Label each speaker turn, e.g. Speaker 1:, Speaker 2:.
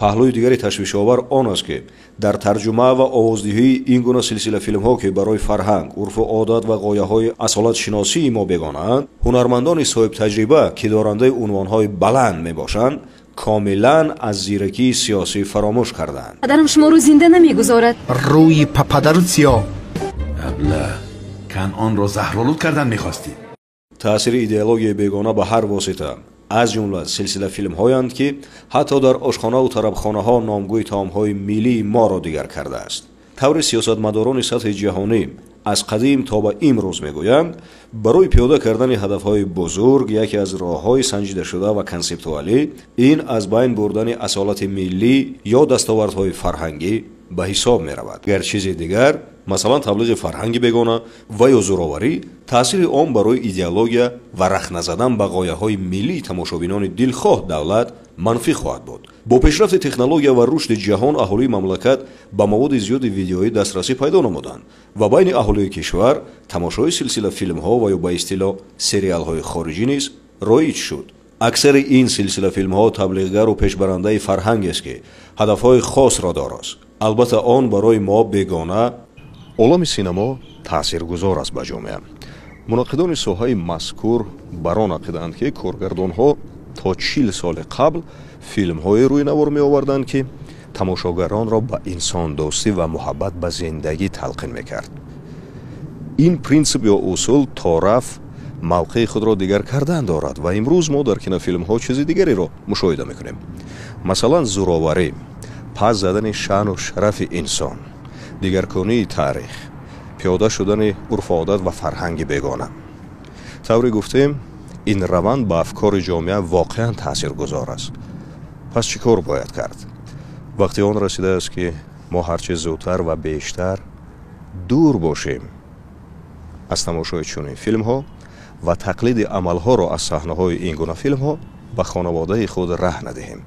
Speaker 1: Паҳлӯи дигари ташвишовар он аст, ки дар тарҷума ва овоздиҳии ин гуна силсилафилмҳо, ки барои фарҳанг, урфу одат ва ғояҳои асолатшиносии мо бегонаанд, ҳунармандони соҳибтаҷриба, ки дорандаи унвонҳои баланд мебошанд, комилан аз зиракии сиёсӣ фаромӯш кардаанд.
Speaker 2: Падарам шуморо зинда намегузорад.
Speaker 3: Рӯи падару сиёҳ.
Speaker 4: Абла, Канъонро заҳролуд кардан мехостӣ.
Speaker 1: Таъсири идеологияи бегона ба ҳар восита, аз ҷумла силсилафилмҳоянд, ки ҳатто дар ошхонаву тарабхонаҳо номгӯи таомҳои миллии моро дигар кардааст. Таври сиёсатмадорони сатҳи ҷаҳонӣ аз қадим то ба имрӯз мегӯянд, барои пиёда кардани ҳадафҳои бузург яке аз роҳҳои санҷидашуда ва консептуалӣ ин аз байн бурдани асолати миллӣ ё дастовардҳои фарҳангӣ ба ҳисоб меравад. Гар чизи дигар, масалан таблиғи фарҳанги бегона ва ё зӯроварӣ, таъсири он барои идеология ва рахна задан ба ғояҳои миллии тамошобинони дилхоҳ давлат манфӣ хоҳад буд. Бо пешрафти технология ва рушди ҷаҳон аҳолии мамлакат ба маводи зиёди видеоӣ дастрасӣ пайдо намуданд ва байни аҳолии кишвар тамошои силсила филмҳо ва ё ба истилоҳ сериалҳои хориҷӣ низ роиҷ шуд. Аксари ин силсилафилмҳо таблиғгару пешбарандаи фарҳангест, ки ҳадафҳои хосро дорост. Албатта, он барои мо бегона. Олами синамо таъсиргузор аст ба ҷомеа. Мунаққидони соҳаи мазкур бар он ақидаанд, ки коргардонҳо то 40 соли қабл филмҳое рӯи навор меоварданд, ки тамошогаронро ба инсондӯстӣ ва муҳаббат ба зиндагӣ талқин мекард. Ин принсип ё усул то рафт мавқеи худро дигар кардан дорад ва имрӯз мо дар кинофилмҳо чизи дигареро мушоҳида мекунем, масалан зӯроварӣ, пас задани шаъну шарафи инсон, дигаркунии таърих, пиёда шудани урфу одат ва фарҳанги бегона. Тавре гуфтем, ин раванд ба афкори ҷомеа воқеан таъсиргузор аст. Пас чӣ кор бояд кард? Вақти он расидааст, ки мо ҳарчи зудтар ва бештар дур бошем аз тамошои чунин филмҳо ва тақлиди амалҳоро аз саҳнаҳои ин гуна филмҳо ба хонаводаи худ раҳ надиҳем.